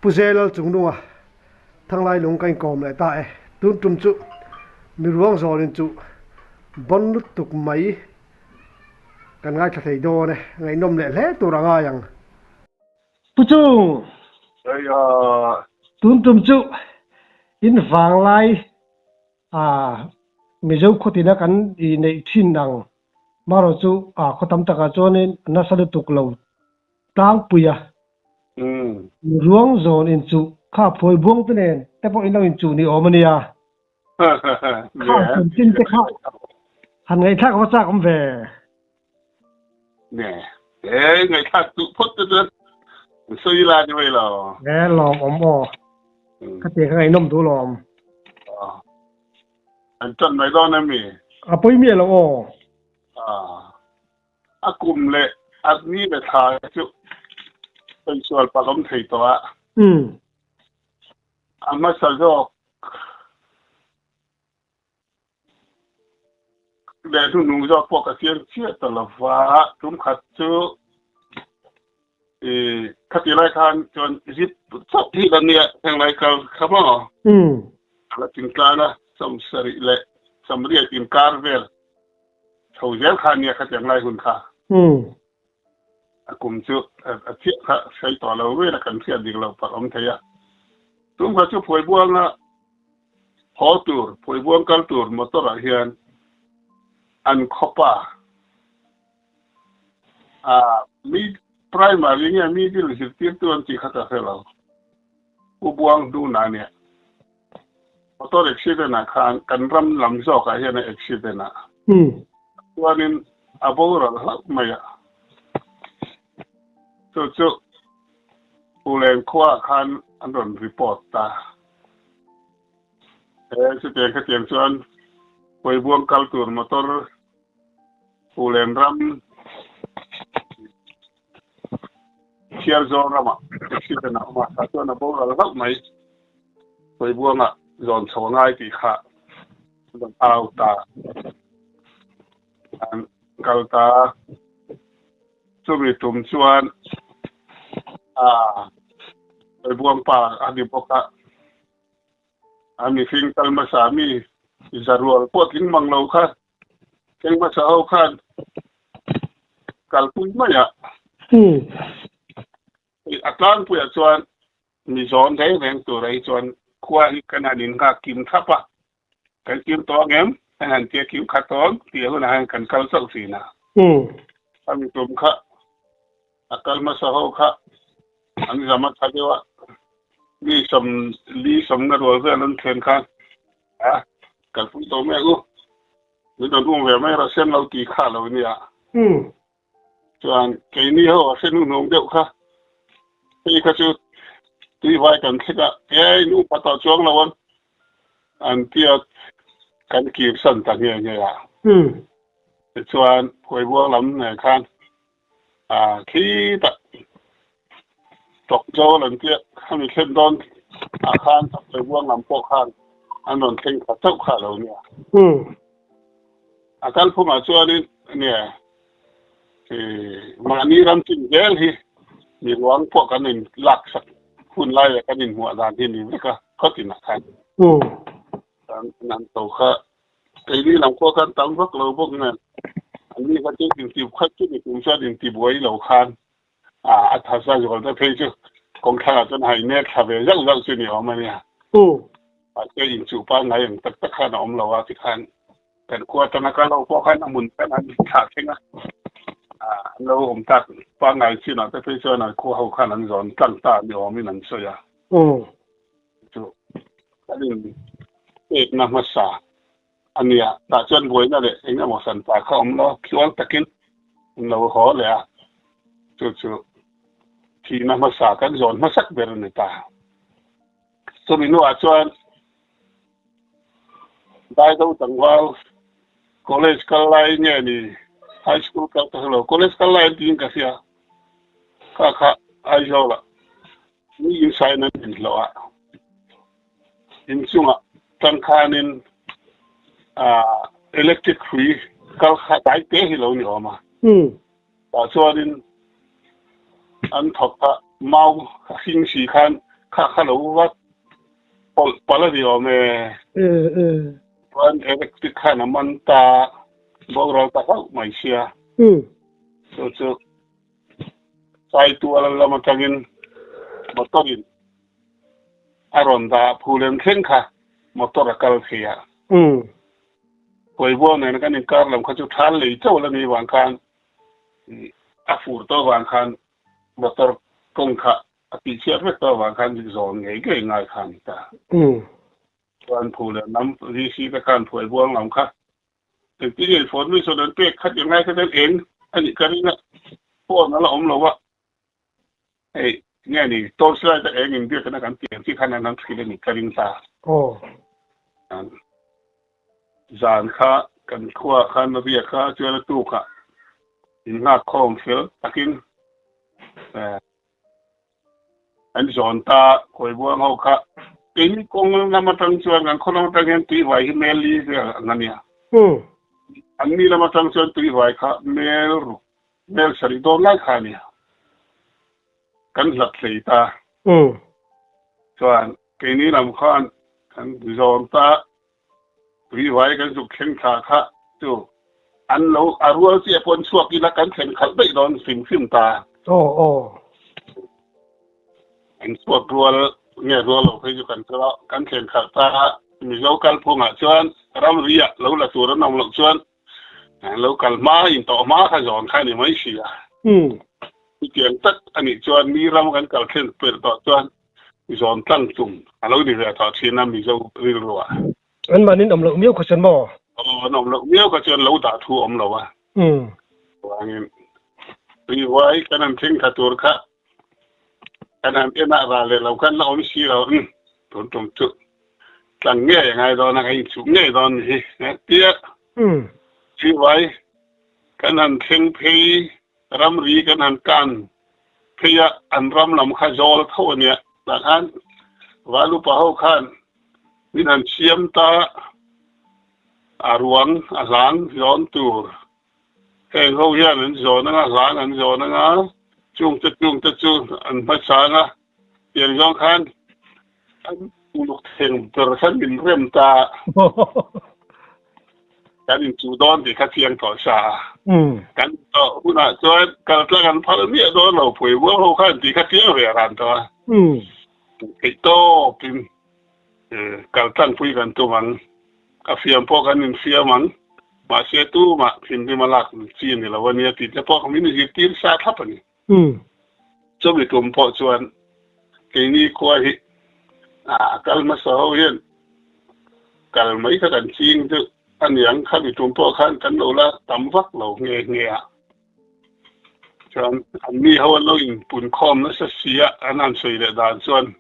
Pu Zelal Chungnunga Thanglai lung ka inkawm leh ta e. Tun tum chu miruang zawnin chu bawn lutuk mai kan ngaithla thei dawn e. Ngaihnawm leh hle tur a ngai ang. Pu Chung! Tun tum chu in vanglai A, Mizo khawtina kan i neih thin ang. Marawh chu a khaw tam takah chuanin a nasa lutuk lo tlangpui a. Ruang zawn inchuh kha phuai buang te nen te pawh in lo inchuh ni awm a nia. Kha chanchin te kha han ngaihthlak a va chak awm ve. Nge, he ngaihthlak duh phawt te chuan sawi la ni mai lo. Nge lawm awm aw. Ka ti ka ngaihnawm duh lawm. An ṭan mai dawn em mi? A pawi miah lo aw. A kum leh a ni leh thla chu sawi sual palh awm thei tawh a. A hmasa zawk. Leh hnuhnung zawk pawh ka chiang chiah ta lo va, tum khat chu i khati lai khan chuan zip chauh hi la nia heng lai kal kha maw a la chingtlan a, sawmsarih leh sawmriat inkar vel chho zel kha nia khatiang lai hun kha. A kum chu a chiah kha sawi tawh lo vel a kan hriat dik loh palh awm thei a. Tum kha chu Phuaibuanga haw tur, Phuaibuang kal tur motor ah hian an khawpa a mi primary nge middle zirtirtu an tih kha ka hre lo. Pu Buang hnunah nia motor accident ah khan kan ram lam zawk ah hian a accident a. Chuanin a boral hlauh mai a. Chu chu Phuleng khuaah khan an rawn report ta. He chutiang khatiang chuan Phuaibuang kal tur motor Phuleng ram Chhiarzawl ramah accident a awm a, tah chuan a boral hlauh mai. Phuaibuangah zawn chho a ngai tih kha an rawn au ta. An kal ta. Chumi tum chuan a Phuaibuang pa a ni bawk a, a mihring kal hmasa mi zarual pawh tling mang lo kha Thleng hmasa ho khan kalpui mai a. A tlangpuiah chuan mi zawn reng reng tur ah hi chuan khua hi kan han innghak kim thap a, kan kim tawh ang em? Kan han tia kim khat tawh ang tih hunah hian kan kal chauh thin a. A mi tum kha a kal hmasa ho kha an zam a tha deuh a, mi 40 sawmna rual vel an thlen khan A, kalpui tawh mai ang u. Min rawn um ve mai rawh sen lo ti kha lo nia. Chuan keini ho a hre hnuhnung deuh kha, hei kha chu tuivai kan thlek a, e in upa tawh chuang lo ang an tia kan kir san ta nghe nghe a. Tichuan Phuaibuang lam nen khan a khitah tawk zawl an tia khami thlen dawn ah khan a Phuaibuang lam pawh khan an rawn thleng kha chauh kha lo nia. A kalphungah chuanin nia mahni ram chin zel hi mi ruang pawh kan in lak sak hun laia kan inhmuah dan hi ni vek a khawtinah khan. An to kha Keini lam pawh khan tam vak lo bawk nen anni kha chu inti khat chu ni kum chuan inti buai lo khan a tha sa zual te phei chu kawngthlang ah chuan a inel thla ve zauh zauh chu ni awm a nia. Mahse inchuh pangngai ang tak tak khan a awm lo a tikhan kan khua atanga kal ho pawh khan a hmun khan an thlah thleng a, an lo awm tak pangngai chinah te phei chuan an khua ho khan an zawn tlang ta ni awmin an sawi a. Chu kan in pekna hmasa a nia, tah chuan buaina leh eng emaw san pa kha awm lo, tluang takin an lo haw leh a, chu chu thihna hmasa kan zawn hmasak ber a ni ta. Chumi hnuah chuan Daido tlangval college kal lai nge ni high school kal ka hre lo, college kal lai an tiin ka hria, kha kha Aizawlah Mi insain an inhlawh a, inchungah tang khanin electric hrui kal kha dai te hi lo ni awm a. Tah chuanin an thawk kha mau a hring si khan Kha kha lo va pawlh palh a ni awm e. Chuan electric khan a man ta boral ta hlauh mai sia. Chu chu Saitual lam atangin motor in a rawn dah phulem thleng kha motor a kal thei a. Huaibuang nen kan inkar lam kha chu thal lei chauh la ni vang khan a fur tawh vang khan motor kawng kha a tih chhiat vek tawh avang khan zawn ngei ngei ngai kha a ni ta. Chuan phu leh lam VC te khan phuai buang lam kha engtin nge phone mi sawn an pek khat i ngai kha chuan eng a nih ka ring a, phone a la awm lo a, hei nge ni torch light a eng inbiak na kan tih ang chi khan an han thil a nih ka ring ta. Zan kha kan khuaah khan a riak a, chuan a tukah innghak khawm fel takin An zawn ta Kawibuang ho kha keini kawng lam atang chuan kan khaw lam atang hian tuivai hi mel li vel ang a nia. An ni lam atang chuan tuivai kha mel ruk mel sarih dawn lai kha a nia. Kan hlat hlei ta. Chuan keini lam khan kan zawn ta tuivai kan zuk thleng thla kha chu an lo a rual chiah pawn chhuak ila kan thlen khalh daih dawn hrim hrim ta. Aw aw. An chhuak rual nge rual lo phei chu kan hre lo. Kan thlen khalh ta a, Mizo kalphungah chuan ramri ah lo la tur an awm loh chuan lo kal hma in tawh hma kha zawn kha a ni mai si a. Chutiang tak a nih chuan mi ram kan kal thlen pelh tawh chuan zawn tlang tum a lo ni ve tawh thin a Mizo rilruah. An mahni awm loh miau kha chuan maw? Aw, an awm loh miau kha chuan lo dah thu awm lo a. Chuangin Tuihuai kan han thleng thla tur kha kan han en a, ral leh lo khan la awm si lo. Umm, tun tum chu tlang ngei a ngai dawn a, ka inchhuh ngei dawn ni hi. Tia Tuihuai kan han thleng phei, ramri kan han kan phei a, an ram lam kha zawl tho a nia. Tah khan Valupa ho khan Min han siam ta a ruang a hlang zawn tur. Heng ho hian an zawn anga hlang an zawn anga chungte chungte chu an hmachang a, tiang zawng khan an uluk theng ber khan min rem ta. Kan inchuh dawn tih kha chiang tawh sa a. Kan tawh hunah chuan kaltlang an phal miah dawn lo pui buang ho khan tih kha chiang ve a ran tawh a. Theih tawpin Kal tlangpui kan tum ang. A fiam pawh kan infiam ang. Mahse tumah thinrim a lak chi a ni lo a nia tih te pawh min zirtir sa thlap a ni. Chumi tum pawh chuan keini khua hi a kal hmasa ho hian kal mai kha kan ching deuh a niang. Khami tum pawh khan kan lo la tam vak lo nghe nghe a. Chuan an mi ho an lo inpunkhawm nasa si a, an han sawi leh dan chuan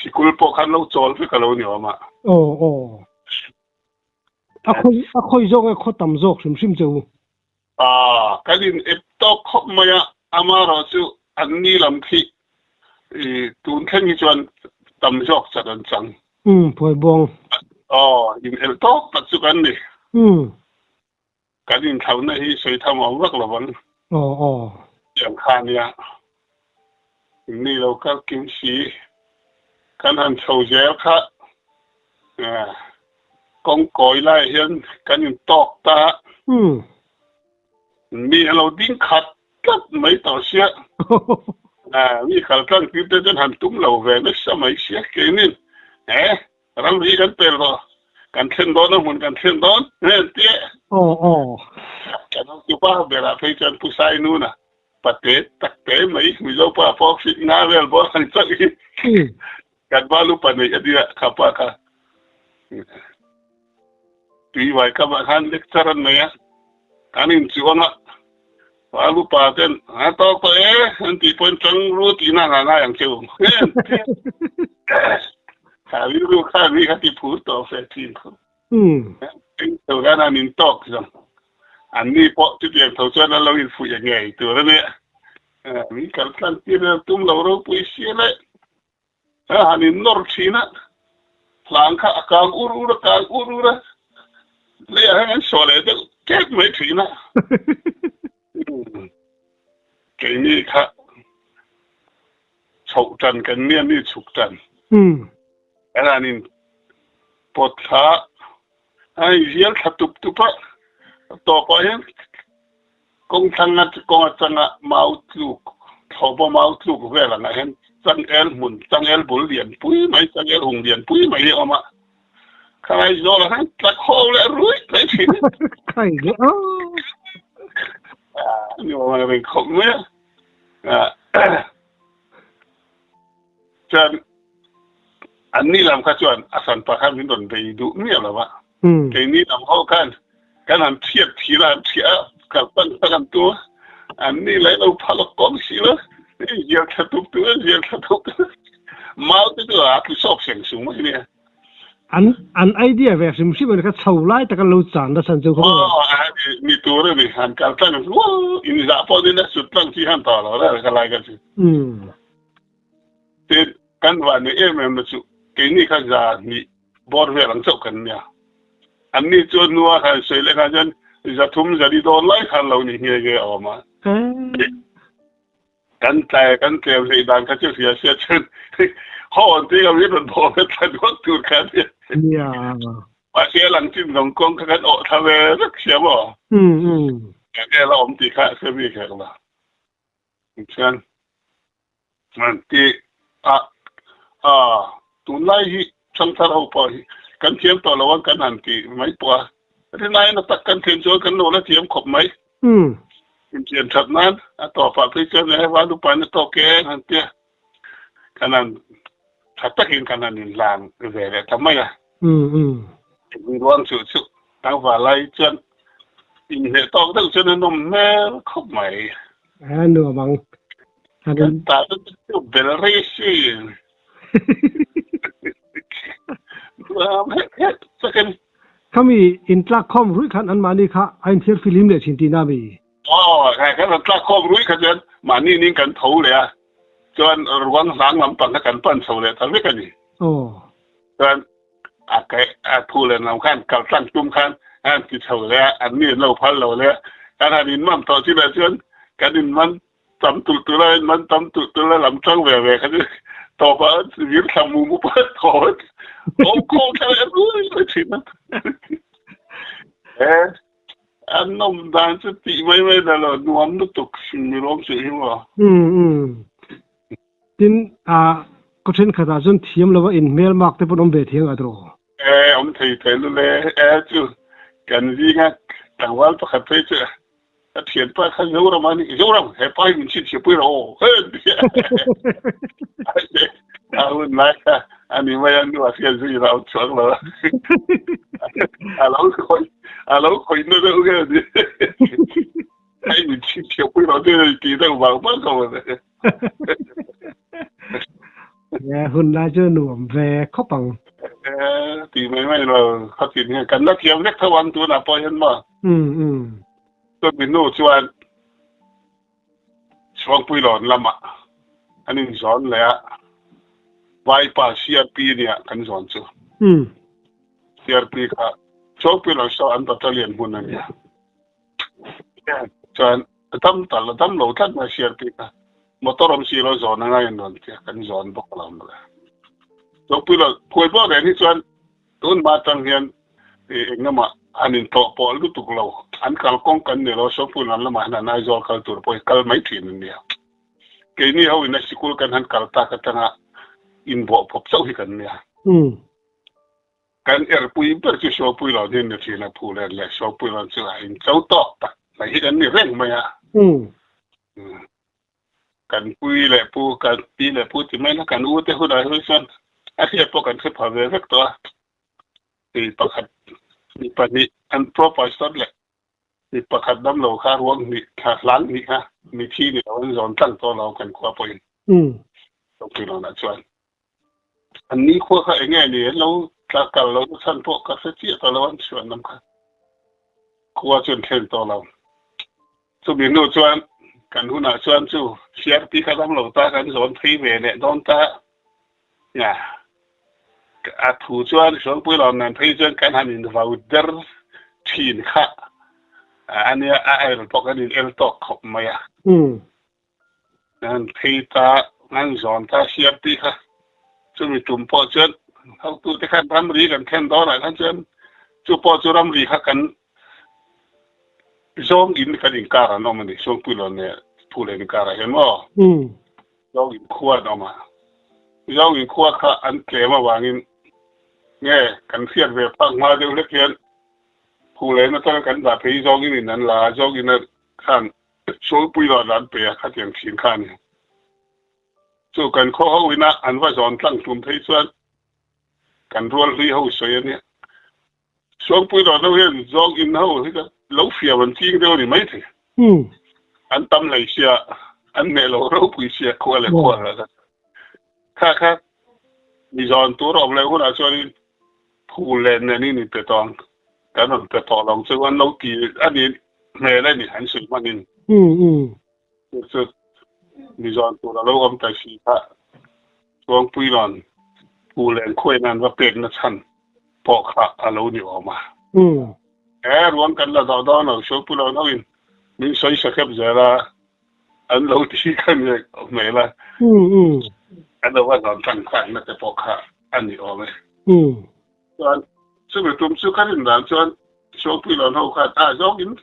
sikul pawh khan lo chawl vek a lo ni awm a. Aw aw. A khawi a khawi zawk nge khaw tam zawk hrim hrim che u? Aw, kan in ep tawk khawp mai a, amaherawh chu an ni lam khi i tun thleng hi chuan tam zawk chat an chang. Umm, phuaibuang. Aw, in elh tawk tak chu kan ni. Umm. Kan inthlauhna hi sawi tham awm vak lo vang. Aw aw. Tiang kha nia. Ni lo kal kim si. Kan han chho zel kha kawng kawi lai hian kan intawk ta. Mi a lo ding khat tlat mai tawh sia. Mi kal tlang tir te chuan han tum lo ve nasa mai sia keinin. Ramri kan pel rawh, kan thlen dawn a hmun kan thlen dawn hmel tia. Aw aw. Kan hotupa berah phei chuan Pu Sainuna pate tak te mai Mizo pa pawh hrilh nga vel bawr ang chauh hi kan va lupa neih a nia kha pa kha. Tuivai kamah khan lecture an nei a, kan inchuang a. Va lupa ten a tawk tawh e an tih pawhin tang ru tihna ang a ngai ang che u. Kha rilru kha mi kha ti phur tawh fe thin kho. Eng tho khan an in tawk zawng. An ni pawh chutiang tho chuan an lo infuih a ngei tur a nia. Mi kal tlang tir tum lo ropui sia le. A han in nawr thin a, hlang kha a kang ur ur a, kang ur ur a, leiah hian an sawh leh deuh tep mai thin a. Keini kha Chhoh tan kan nia mi chhuk tan. Kan han in pawt thla a in zial thla tup tup a, a tawpah hian kawng thlang a kawng atanga mau tluk thlawhbaw mau tluk vel angah hian changel hmun changel bul lian pui mai changel hung lian pui mai hi a awm a, khalai zawlah khan tla khaw leh ruih mai thin. Khai leh aw. Ni awm ang reng khawp mai a. Chuan anni lam kha chuan a sanpa khan min rawn bei duh miah lo va. Keini lam ho khan kan han thiat thir a, han thiah a, kal pan tak an tum a. Anni lai lo phal a kawm si lo, zial thla tup tup a, zial thla tup tup a. Mau te chu a tlu sawk seng sung mai nia. An an idea ve hrim hrim an kha chho lai tak an lo chan na chan chu kha Aw ni tur a ni han kal tlang rual in zah pawh ni na sut tlang chi han tawh lo rel ka lai ka chu. Tin kan van ni em em na chu keini kha za hnih bawr vel ang chauh kan nia. An ni chuan nua khan sawi leh khan chuan za thum za li dawn lai khan lo ni nghe nghe a awm a. Kan tlai kan tlem hleih dan kha chu hria sia chuan haw an ti ngam in rawn bawh ve thla duak tur kha nia. Nia. Mahse a lang chin zawng kawng kha kan awh thla ve vek sia maw. Enge la awm tih kha a hre bik hek lo. Chuan an ti a a tunlai hi thangthar ho pawh hi kan thiam tawh lo ang kan han ti mai pawh a. Rinai na tak kan thiam chuan kan lo la thiam khawp mai. Intian that nan a tawpah phei chuan e va lupain a tawk e han tia kan han tha takin kan han inhlan ve leh ta mai a. Ruang chu chu tlangval lai chuan inhneh tawk deuh chuan a nawm hmel khawp mai. A nuam ang. Kan ta chu bel rei si. Nuam hek hek takin. Khami intlak khawm ruih khan anmahni kha a inthiar fihlim leh thin tihna mi? Aw, he kan rawn tlak khawm ruih kha chuan mahni ning kan tho leh a, chuan ruang hlang lampang kha kan pan chho leh ta vek a ni. Aw. Chuan a kaih a thu len lam khan kal tlang tum khan a han ti chho leh a, anni an lo phal lo leh a, kan han inman tawh chinah chuan kan inman tam tulh tulh a, man tam tulh tulh a, lam tang ve ve kha chu tawp ah vir thla mu mu pawh a thaw awm khawm thla leh rui rui thin a. E an nawm dan chu tih mai mai la lo nuam lutuk hrim mi rawng chu hi maw. Um tin a khaw thenkhat ah chuan thiam lova in hmel mak te pawn awm ve thiang a tawh. E awm thei thei lu le e chu kan zinga tlangval pakhat phei chu Ka thianpa kha Zoram a ni, Zoram, he pa hi min chhinchhiahpui rawh aw, a hun lai kha a ni mai a, nu a hriat zui rau chuang lo a, a lo khawih, a lo khawih na deuh nge ni, hei min chhinchhiahpui rawh chu hei tih deuh vang vang kha mawle. Hun lai chu nuam ve khawp ang. Tih mai mai lo, khatin hian kan la thiam vek tho ang tunah pawh hian maw. Chumi hnu chuan Chhuangpuilawn lamah an inzawn leh a, Vaipa CRP nia kan zawn chu. CRP kha Chhuangpuilawn saw an battalion hmun a nia. Chuan a dam tal a dam lo tlat mai CRP kha. Motor awm si lo zawn anga in rawn tia kan zawn bawk lo mawle. Chhuangpuilawn Phuaibawk nen hi chuan Tun hma atang hian engemaw an intlawh pawh lutuk lo, an kalkawng kan ni lo, Sawpun an lamah hian an Aizawl kal tur pawh hi kal mai thin an nia. Keini ho ina sikul kan han kal tak atanga inbawh pawp chauh hi kan nia. Kan erpui ber chu Sawpuilawn hi an ni thin a, Phulen leh Sawpuilawn chu a incho tawk tak mai hi kan ni reng mai a. Kan pui leh pu, kan pi leh pu ti mai la, kan u te hunah hi chuan a hriat pawh kan hre pha ve vek tawh a. Mi pakhat, mi pahnih an pro pastor leh mi pakhat dam lo kha ruang hnih kha hlang hnih kha mi thi ni lo an zawn tlang tawh lo kan khua pawhin. Chawngtuilawnah chuan an ni khua kha eng nge ni an lo tla kal lo na chhan pawh ka hre chiah tawh lo an chhuan lam kha khua chu an thlen tawh lo. Chumi hnu chuan kan hunah chuan chu CRP kha dam lo ta kan zawn phei ve leh dawn ta nia. A thu chuan Hruangpuilawn nen phei chuan kan han invau der thin kha a nia, a el pawh kan in el tawk khawp mai a. Kan phei ta. An zawn ta CRP kha chumi tum pawh chuan hotute khan ramri kan thlen dawnah khan chuan chu pawh chu ramri kha kan zawng in kan inkar an awm a ni, Suangpuilawn leh Phullen inkarah hian maw zawng in khua an awm a, zawng in khua kha an tlem avangin nge kan hriat ve phak hma deuh hlek hian Phullen atanga kan dah phei zawng in in an la a, zawng in khan Suangpuilawn an pe a khatiang thin kha a ni. Chu kan khaw ho ina an va zawn tlang tum phei chuan kan rual hlui ho sawi a nia. Suangpuilawn ho hian zawng in ho hi ka lo fiam an ching deuh a ni maithei. An tam hlei sia, an hneh lo ropui sia khua leh khua lah kha. Kha kha mi zawn tur a awm leh hunah chuanin phul leh nen in inpe tawh ang, kan rawn pe tawh lo ang chu an lo ti a ni hmel a ni an sawi hmanin. Chu chu mi zawn tur a lo awm ta si kha Suangpuilawn pu leh khuain an va pekna chhan pawh kha a lo ni awm a. He ruang kan la dawh dawn lo, Suangpuilawn hoin min sawi sa khep zel a, an lo ti kha ni hmel a, an lo va zawn tangkakna te pawh kha a ni awm e. Chuan chumi tum chu ka rin dan chuan Suangpuilawn ho khan a zawngin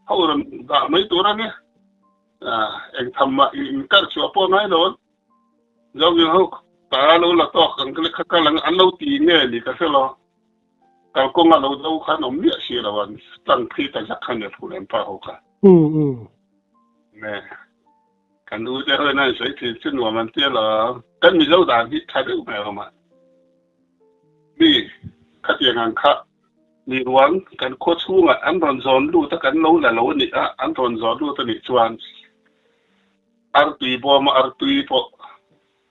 ho rawn dah mai tur a nia, eng tham mah inkar chhuah pawh ngai lo an. Zawngin ho ta lo la tawk ang ka lekha kal ang an lo ti nge ni ka hre lo. Kalkawnga lo do khan awm miah si lo an tlang phei ta zak kha nia Phulem pa ho kha. Ne kan u te ho in an sawi thin chu nuam an tia lo. Kan Mizo dan hi tha deuh mai awm a. Mi khatiang ang kha mi ruang kan khua chhungah an rawn zawn lut a kan lo la lo a nih a, an rawn zawn lut a nih chuan artui bawma artui pawh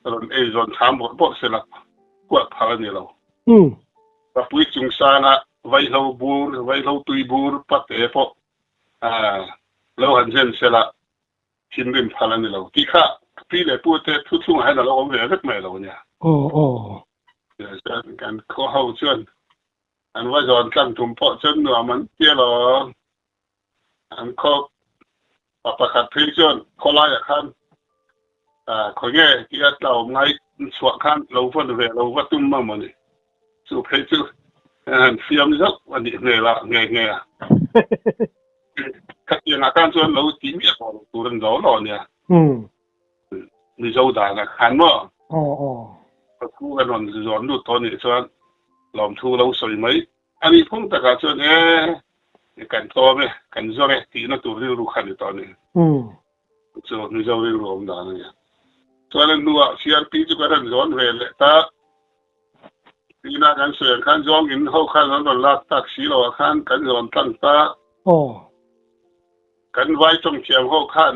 rawn ei zawn thlam bawrh bawrh se la kuah phal a ni lo. Papui chungsanga vaihlo bur, vaihlo tui bur pate pawh lo han zen se la thinrim phal a ni lo tih kha pi leh pu te thu chhungah hian a lo awm ve vek mai lo nia. Chuan kan khaw ho chuan an va zawn tlang tum pawh chuan nuam an ti alawm. An khaw pa pakhat phei chuan khawlaiah khan khawi nge tia tlawm ngai chhuah khan lo vawn ve lo va tum a mawni. Chu phei chu han fiam zauh a nih hmel a nghe nghe a. Khatiangah khan chuan lo ti miah pawh lo tur a ni lo lo a nia. Mizo danah khan maw? Ka thu kan rawn zawn lut tawh a nih chuan lawmthu lo sawi mai. A nih phung takah chuan e kan tlawm e, kan zawr e tihna tur rilru kha a ni tawh a ni. Chu Mizo rilru awm dan a nia. Chuan a hnuah CRP chu kan rawn zawn ve leh ta. Tina kan sawi ang khan zawng in ho khan an rawn lak tak si lo ah khan kan zawn tlang ta. Kan vai tawng thiam ho khan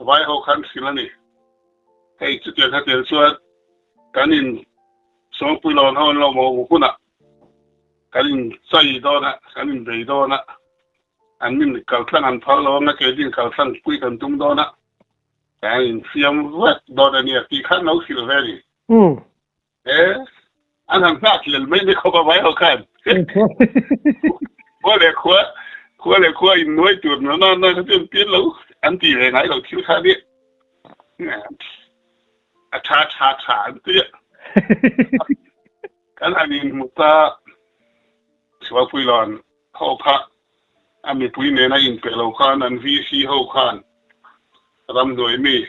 vai ho khan hrilh a ni. Hei chutiang kha tel chuan kan in Sawngpui lawn ho an lo maw hunah kan in chai dawn a, kan in bei dawn a, an min kal tlang an phal lo anga keini kal tlang pui kan tum dawn a, kan in fiam vek dawn a nia tih khan lo hrilh ve a ni. E, an han nghak lel mai ni khawp a vai ho khan. Khua leh khua, khua leh khua in nuai tur na na na kha chuan pian lo an ti ve ngai lo thil kha nia. A tha tha tha an ti a. Kan han in hmu ta Sualpuilawn ho kha a mipui nena inpe lo khan an VC ho khan ramhnuai mi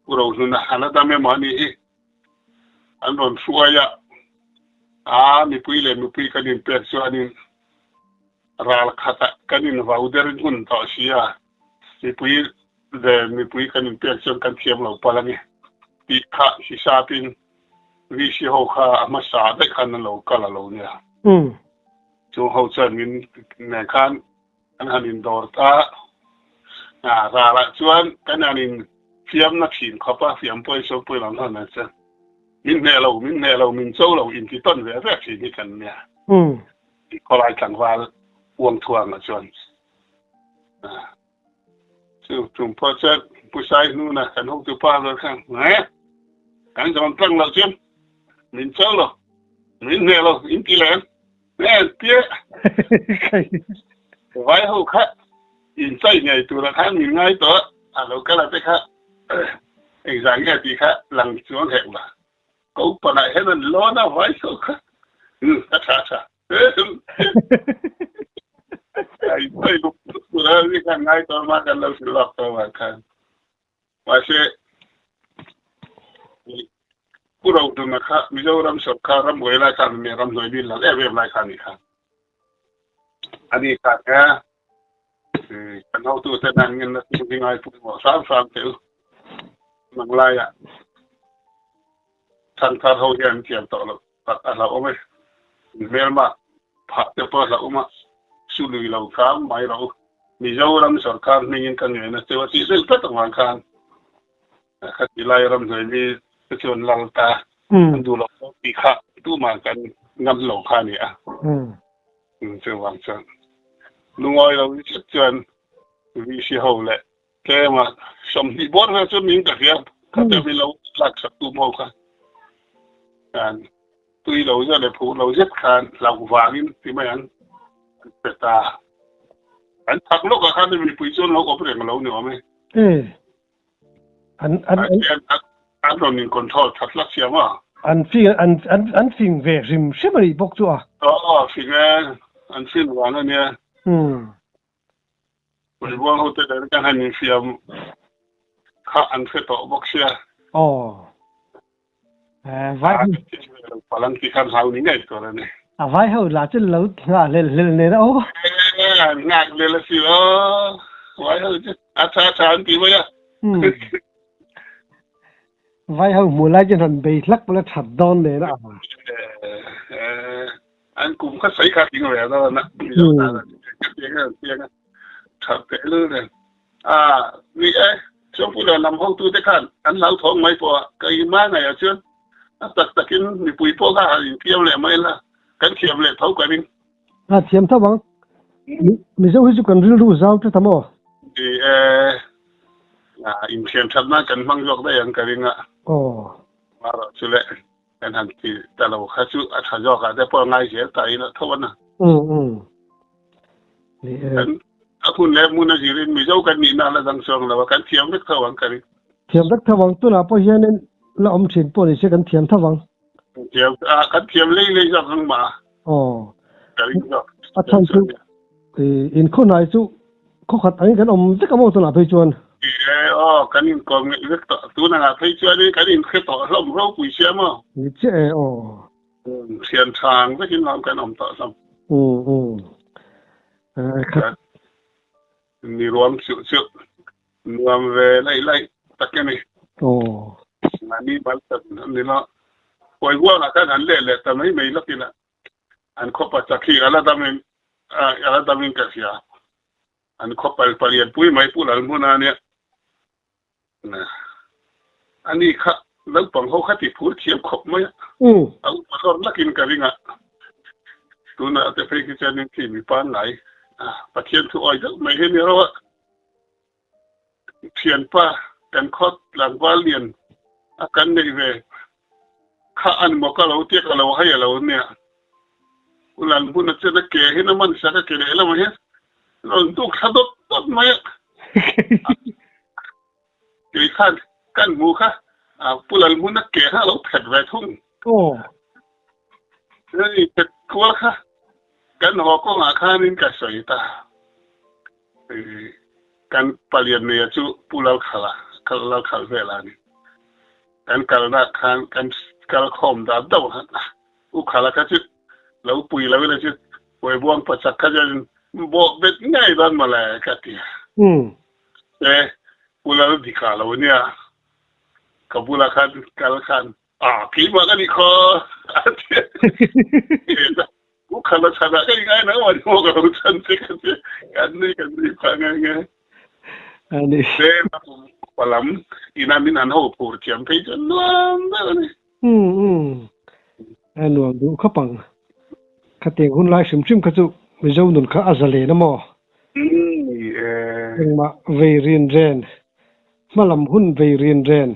Pu Rohnuna a la dam emaw a nih hi an rawn hruai a, a mipui leh mipui kan inpek chuanin ral khatah kan invau der ngun tawh si a, mipui leh mipui kan inpek chuan kan thiam lo palh a ni tih kha hisapin VC ho kha a hmasa daih khan an lo kal a lo nia. Chung ho chuan min nen khan kan han indawr ta a, ralah chuan kan han in fiamna thin khawp a, fiam pawh i sawi pawh i lo hnawn ang che. Min hneh lo, min hneh lo, min cho lo inti tawn ve ve thin hi kan nia. Khawlai tlangval uang thuangah chuan. Chu tum pawh chuan Pu Sai hnuna kan hotu pa ber khan he kan zawn tlang loh chuan min cho lo, min hneh lo in ti leh ang he tia vai ho kha in chai ngei tura khan min ngai tawh a, a lo kal a te kha. Engzah nge tih kha lang chuang hek la. Ko panah hian an lawn a vai so kha. Umm a tha a tha. Ai sawi lup lup tur a ni khan ngai tawh ma kan lo hrilh lawk tawh vang khan. Mahse Pu Roduna kha Mizoram sorkar rambuai lai khan mi ramhnuai mi lal em em lai kha a nih kha. Ani khan e kan hotute nan ngenna thil hi ngai pawimawh hram hram teh u. Nang laiah thangthar ho hian an thiam tawh loh tak a hlauhawm e. Hmelma phah te pawh a hlauhawm a, su lui lo hram mai rawh u. Mizoram sorkar hmingin ka ngen a cheu a tih deuh tlat avang khan khati lai ramhnuai mi te chuan lal ta an duh loh tawp tih kha tumah kan ngam lo kha a ni a. Chuvang chuan lungawi lo ni chiah chuan VC ho leh tlema 20 bawr vel chu min ka hria khatia min lo lak sak tum ho kha khan tui lo zet leh phur lo zet khan hlauh vangin ti mai ang an pe ta. An chak lawkah khan mipui chuan lo awm reng lo ni awm e. An an an rawn in control that hlak siam a. An fing an an an fing ve hrim hrim a nih bawk chu a. Aw fing e, an fin vang a nia. Umm. Pawihbuang ho te nen kan han infiam kha an hre tawh bawk sia. Aw. Vai ho. Palang tih khan hlau ni ngei tur a ni. A vai ho lah chu lo nghah hlel hlel nen a aw. An nghak hlel a si lo. Vai ho chu a tha tha an ti mai a. Vai ho hmuh lai chuan han bei hlak pawh la that dawn nen a. An kum kha sawi kha tling ve dawn a. Mizo tan a piang a piang a. That teh lul nen. A ni e, Chawngpuila lam hotute khan an hlauthawng mai pawh a, ka inhma ngaiah chuan a tak takin mipui pawh kha han infiam leh mai la, kan thiam leh tho ka ring. A thiam tho ang. Mizo hi chu kan rilru zau tlat a maw? Ni e, inthiam that nan kan hmang zawk daih ang ka ring a. Aw. Marawh chu le, kan han ti ta lo kha chu a tha zawkah te pawh a ngai zel ta ila tho a na. Umm umm. Ni e. Kan a hun leh hmun a zirin Mizo kan nihna la dang chuang lo a, kan thiam vek tho ang ka ring. Thiam vek tho ang, tunah pawh hianin la awm thin pawh ni se kan thiam tho ang. Thiam, ah kan thiam lei lei zawk ang mah a. Aw. Ka ring zawk. A chhan chu inkhawhnai chu khawkhat angin kan awm vek a maw tunah phei chuan? Ni e, aw kan inkawm ngeih vek tawh. Tun angah phei chuanin kan inhre tawh hlawm ropui sia maw? Ni chiah e, aw. Thian tha ang vekin lam kan awm tawh hlawm. Ni ruam chuh chuh nuam ve laih laih tak a ni. Mahni bal tak a ni lo. Kawi huangah khan han leh leh ta mai mai lawk ila an khawpa chak hi a la damin a la damin ka hria. An khaw pal palian pui mai Pu Lalhmuna ania. A ni kha naupang ho kha ti phur thiam khawp mai a, a upa lawr lakin ka ring a, tunah te phei khi chuanin khi mi pangngai Pathian thu awi deuh mai hi a ni ro a, thianpa kan khaw tlangval lian a kan neih ve kha an maw ka lo tia ka lo hai a lo nia, u Lalhmuna chuan a ke hian a man sak a ke lehlamah hian rawn duk thla dawt dawt mai a. Kei khan kan hmu kha Pu Lalhmuna ke kha a lo phet ve thung. Hei phet kual kha kan haw kawngah khanin ka sawi ta. Kan palian neia chu Pu Lalkhala, Lalkhal vela a ni. Kan kalna khan kan kal khawm dat deuh a, U Khala kha chu lo pui lo ila chu Huaibuang pachak kha chuan bawh bet ngei dawn mawle ka ti a. E, Pu Laldika lo nia, ka bulah khan kal khan a keimah ka nih khaw a ti a. Pu Khala chhanah ka ingai nang mah ni maw ka lo chhan che ka ti a, kan nui kan nui phah ngai ngai. Te palam ina min an ho phur thiam phei chuan nuam deuh a ni. Umm umm a nuam duh khawp ang. Khatiang hun lai hrim hrim kha chu Mizo nun kha a za len a maw? Umm ni e. Engmah vei rin ren, hmalam hun vei rin ren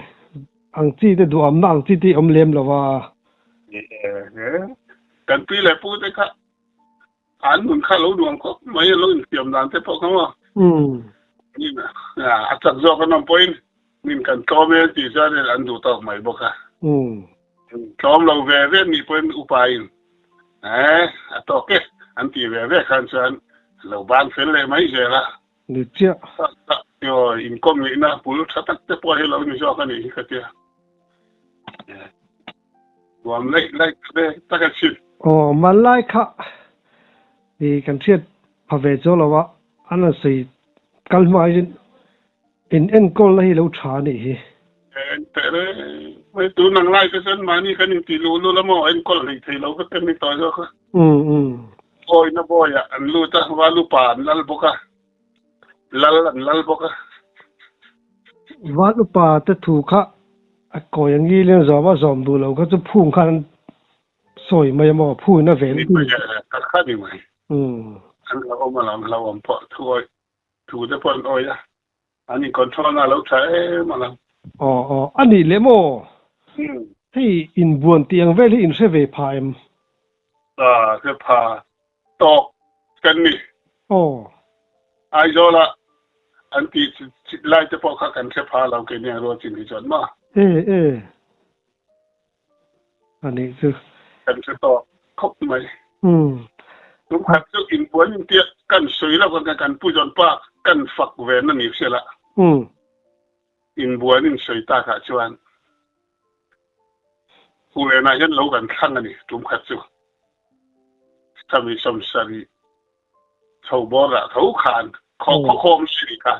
ang chi te duhamna ang chi te i awm lem lo a. Ni e. Kan pi leh pu te kha an nun kha lo nuam khawp mai a lo infiam dan te pawh kha maw? Umm. A chak zawk an awm pawhin. Min kan tlawm e an tih chuan an duh tawk mai bawk a. Tlawm lo ve ve nih pawhin upa in eh a tawk e an tih ve ve khan chuan lo ban fel leh mai zel a. Ni chiah. Aw inkawm ngeihna bul tha tak te pawh hi lo ni zawk a nih hi ka tia. Nuam laih laih ve tak a chhin. Aw hmanlai kha i kan hriat pha ve chu lo a, an han sawi kal hma hian in enkawlna hi lo tha a nih hi. En teh reng mai tun ang lai te chuan mahni kan intih luh lul a maw enkawl hleih thei lo vek kan ni tawh zawk a. Bawina bawiah an lut a, Valupa an lal bawk a, lal an lal bawk a. Val upa te thu kha a kawi ang ngilin zawm a zawm duh lo kha chu phung khan an sawi mai a maw phung in a ven Ni mai a kha ni mai. An hlauhawm a lam hlauhawm pawh thu awih thu te pawh an awih a an in control na a lo tha em a lam. Aw aw a nih leh maw hei inbuan tih ang vel hi in hre ve pha em? A hre pha tawk kan ni. Aw. Aizawla an tih lai te pawh kha kan hre pha lo kei nia rual chin hi chuan maw? E e. A nih chu. Kan hre tawk khawp mai. Umm. Tum khat chu inbuan intiak kan sawi lo kan kan pu zawn pa kan fak ve na ni hriat a. Umm. Inbuan in sawi takah chuan Hulenah hian lo kan thlang a ni tum khat chu. Sami sawmsarih chho bawrah tho khan khaw khawkhawm si ni kha.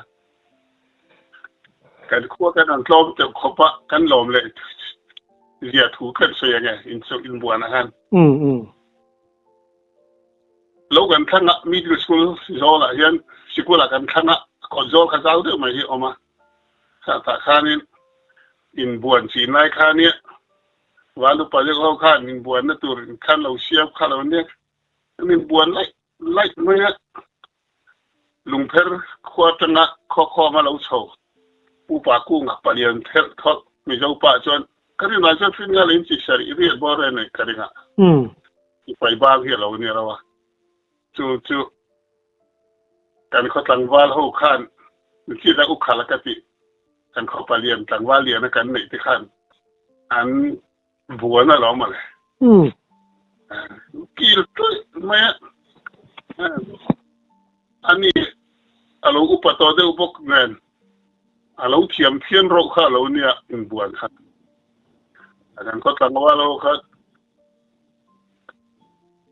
Kan khua kan rawn tlawm deuh khawp a, kan lawm leh zia thu kan sawi ang e inbuanah khan. Lo kan thlang a, middle school zawlah hian sikulah kan thlang a, kawt zawl kha zau deuh mai hi a awm a. Khatah khanin inbuan chin lai khania Valupa deuh ho khan inbuanna tur khan lo siam kha lo nia. An inbuan laih laih mai a, lungpher khua atanga khawkhawm a lo chho. Upa kunga palian thelh thawlh Mizo pa chuan ka rinah chuan Fingal in chi sarih riat bawr e nei ka ring a. Sipai bang hi a lo ni lo a, chu chu kan khaw tlangval ho khan chita u khala ka tih kan khaw palian tlangval lian a kan neih te khan an buan a lo mawle. Kil tawih mai a, ani a lo upa tawh deuh bawk nen a lo thiam phian rawh kha a lo nia inbuan kha. Kan khaw tlangval ho kha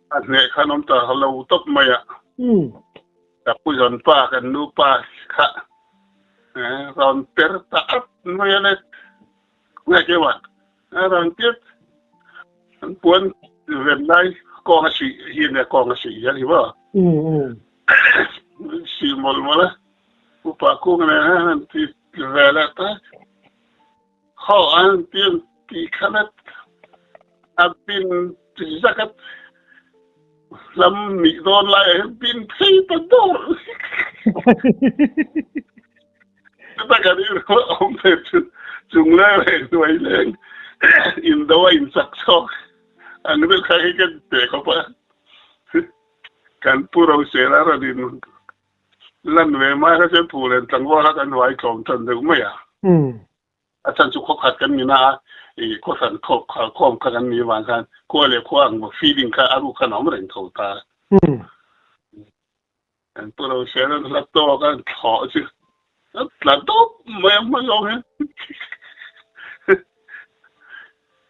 A hneh khan awm ta lo tawp mai a. Ka pu zawn pa kan nu pa kha rawn per ta at mai a le. Nge ke wan rawn tir an puan ven lai kawng a suih hi nia kawng a suih hian hi maw. Suih mawlh mawlh a upa kung nen hian an ti ve leh ta. Haw an ti ti khalat a bin zakat lam nih dawn lai ah hian bin phei ta dawr. Chuta kan in awm ve chu chung leng leh hnuai leng indo a inchak chhawk ang deuh kha hi kan pe khawp a. Kan pu Rosela rawn in Lan ve mai kha chuan Phu len tlangval kha kan vai tlawm tan deuh mai a. A chhan chu khawkhat kan ni na a, i khawhran khawm kha kan ni vang khan khua leh khua ang feeling kha a ruk khan a awm reng tho ta. Kan pu lo hriat an hla tawk a, an thlawh chu a tla dawp mai a hma zawng hian.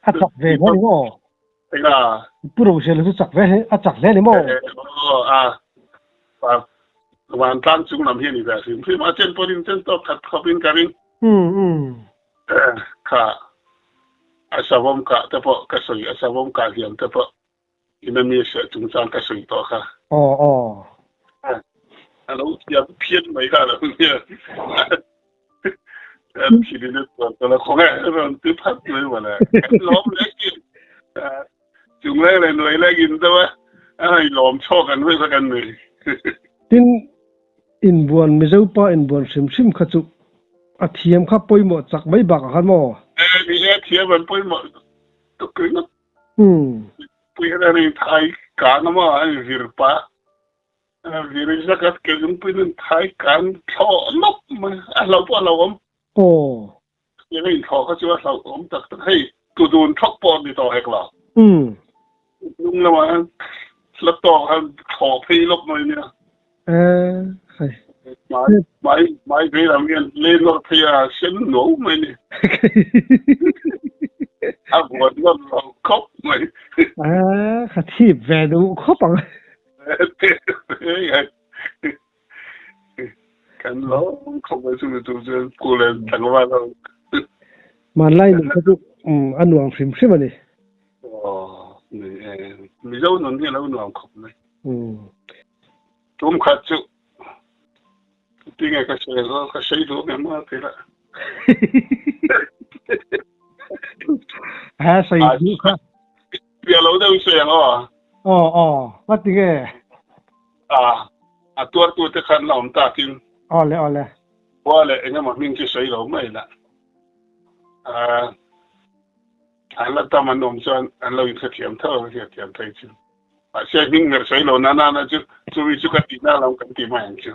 A chak ve hle ni maw? Enga? Pu Rosela chu chak ve hle, a chak hle ni maw? Aw a, vantlang chung lam hi a ni ve hrim hrim a, chen pawhin chen tawk khat khawp in ka ring. Kha a savawm kah te pawh ka sawi, a savawm kah hliam te pawh ina mi seh chungchang ka sawi tawh kha. Aw aw. A lo thiam phian mai kha a lo nia. Kan thilin a tuar ta lo khawng e, rawn ti phat mai mawle. Kan lawm leh kin. Chung leng leh nuai leng in deuh a, a hei lawm chhawk an vek kha kan ni. Tin, inbuan Mizo pa inbuan hrim hrim kha chu a thiam kha pawimawh chak mai bakah khan maw? E, ni e, thiam an pawimawh tuk ringawt. Pui hian an inthai kang a maw, an invir pah. Viri zakat ke zungpui nun thai kan thlawh nawp mai a hlo pawh a hlo awm. Aw. Khatiang a inthlawh kha chu a hlauhawm tak tak. Hei tu dun thawk pawh ni tawh hek lo. Hnung lamah hian hla tawk khan thlawh phei lawk mai nia. Hei. Hmai hmai hmai vei lam hian lei nawr phei a sen no mai ni. A vuan nawr lo khawp mai. Ka thip ve duh khawp ang. Kan lawm khawp mai chumi tur chuan Pu leh tlangval ho. Hmanlai nun kha chu a nuam hrim hrim a ni. Aw ni e, Mizo nun hi a lo nuam khawp mai. Tum khat chu tinge ka sawi lo, ka sawi duh em a ti la. Ha sawi duh kha. Piah lo deuh sawi ang aw. Aw aw, ka ti nge? A, a tuartute khan la awm takin. Aw le, aw le. Khua leh eng emaw hming chu sawi lo mai la. A, an la tam an awm chuan an lo inhrethiam tho ang, hriatthiam thei chu. Mahse hming ber sawi lo na nana chu chumi chu ka tihna lam kan ti mai ang chu.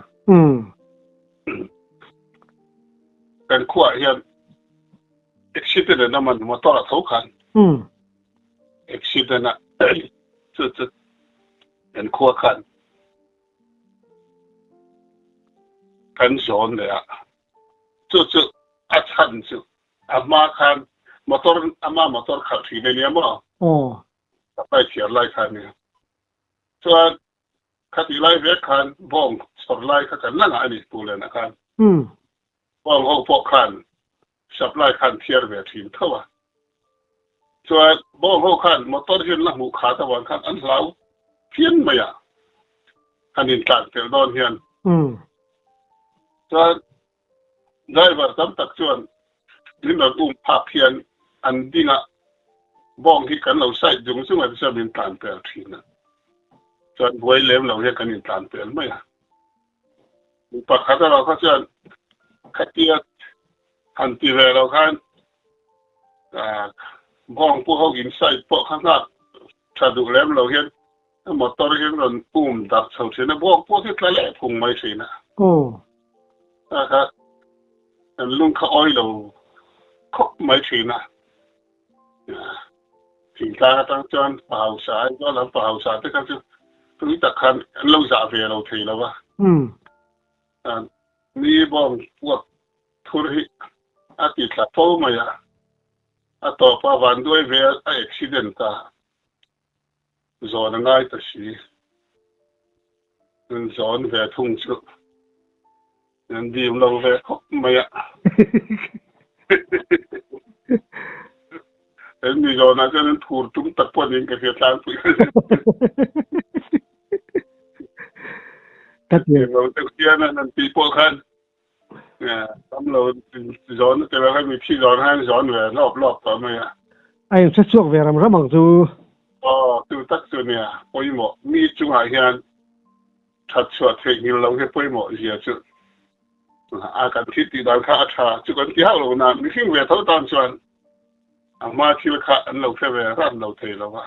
Kan khuaah hian accident an awm a ni, motor ah tho khan. Accident ah chu chu kan khua khan kan zawn leh a, chu chu a chhan chu a hma khan motor ama motor khalh thin a nia maw? Aw. Supply chhiar lai kha a nia. Chuan khatih lai vek khan bawng chhawr lai kha kan la ngah a ni Puhlenah khan. Bawng ho pawh khan supply khan thiar ve thin tho a. Chuan bawng ho khan motor hian la hmuh khat avang khan an hlau phian mai a, han intlan tel dawn hian. Chuan Driver tam tak chuan min rawn um phak hian an ding a, bawng hi kan lo side zung zung a tichuan min tlan pel thin a, chuan buai lem lo hian kan intlan pel mai a. Mi pakhat erawh kha chuan khatia han ti ve lo khan bawng pu ho in side pawh kha nghak tha duh lem lo hian Motor hian rawn um darh chho thin a, buak pawh hi tla leh phung mai thin a. A kha kan lung kha awi lo khawp mai thin a. Thingtlang atang chuan pa hausa Aizawl lam pa hausa te kha chu tui tak khan an lo zah ve lo thei lo va. Mi bawng puak thur hi a ti tla fo mai a, a tawp a vanduai ve a accident a. Zawn a ngai ta si. An zawn ve thung chu an dim lo ve khawp mai a. An mi zawnah chuan an phur tum tak pawh niin ka hria tlangpui. Dim lo deuh hian an tih pawh khan Tam lo zawn a tel a, mi thi zawn khan zawn ve lawp lawp tawh mai a. A inhre chhuak ve ram ram ang chu. Aw, chu tak chu nia, pawimawh. Mi chungah hian that chhuah theihnghilh loh hi pawimawh zia chu a kan thil tih dan kha a tha chu kan ti hauh lo na, mihring ve tho tan chuan a hma thil kha an lo hre ve ran lo thei lo va.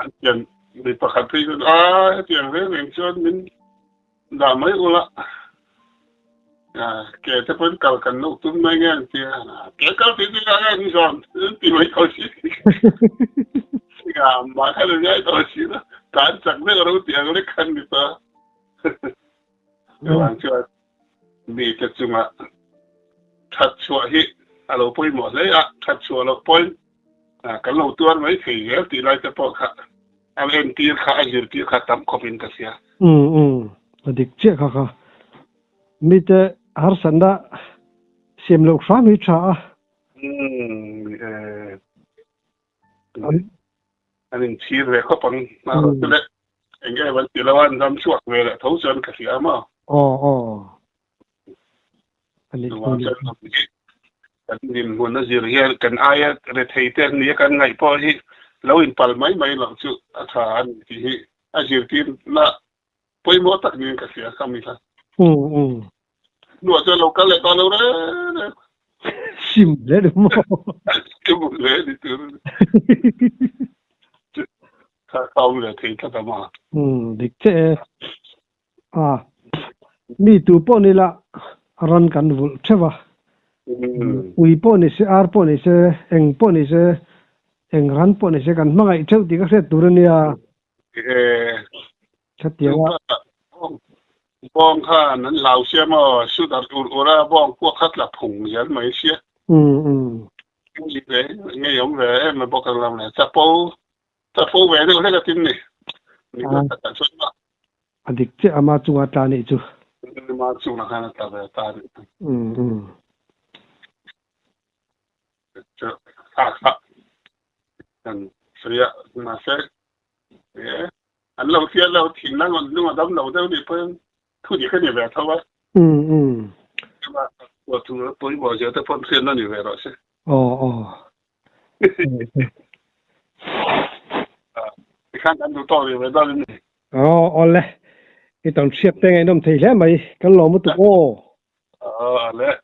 An pian mi pakhat phei chuan a hetiang reng reng chuan min dah mai ula ke te pawhin kal kan loh tum mai nge an ti a, ke kal tih chu ka nge zawn an ti mai tawh si mah khan an ngai tawh si la tlan chak deuh ro tih ang lek khan ni ta chuvang chuan mi te chunga that chhuah hi a lo pawimawh hle a, that chhuah loh pawhin Kan lo tuar mai thei zel tih lai te pawh kha a entir kha a zirtir kha tam khawp in ka hria. Umm umm a dik chiah kha kha. Mite harsatna siam loh hram hi tha a. Umm eh an inchhir ve khawp ang chu le eng nge van ti lo a an ram chhuak ve leh tho chuan ka hria maw. Aw aw. Kan dinhmun a zir hian kan aia rethei te an nia kan ngaih pawh hi lo inpal mai mai loh chu a tha a ni tih hi a zirtirna pawimawh tak niin ka hria ka mi kha. Hnuah chuan lo kal leh ta lo reng reng. Sim hle ni maw? Sim hle ni tur a ni. Kha kha awm ve thei tlat a maw? Dik che e. A, mi tu pawh ni la. Ran kan vulh theuh a. Ui pawh ni se, ar pawh ni se, eng pawh ni se, eng ran pawh ni se kan hmangaih theuh tih ka hriat tur a nia. Khatiang a. Bawng khan an hlau sia maw, shoot ar ur ur a, bawng pawh kha tla phung zel mai sia. Ngei awm ve em a bawk ang lam leh chapo chapo ve deuh hlek a tin ni. Ni takah chuan mah. A dik chiah ama chunga tla nih chu. Ama chunga khan a tla ve ta a nih chu. Chu kha kha kan sawi a mahse e an lo fiah lo thin na ngawn hnung a dam lo deuh nih pawhin thu dik a ni ve tho a. Chuma thu pawimawh zia te pawh an hriatna ni ve rawh se. Aw aw. Tikhan kan duh tawk rih ve dawn em ni? Aw awle. I tawn hriat te ngaihnawm thei hle mai. Kan lawm lutuk aw. Aw ale.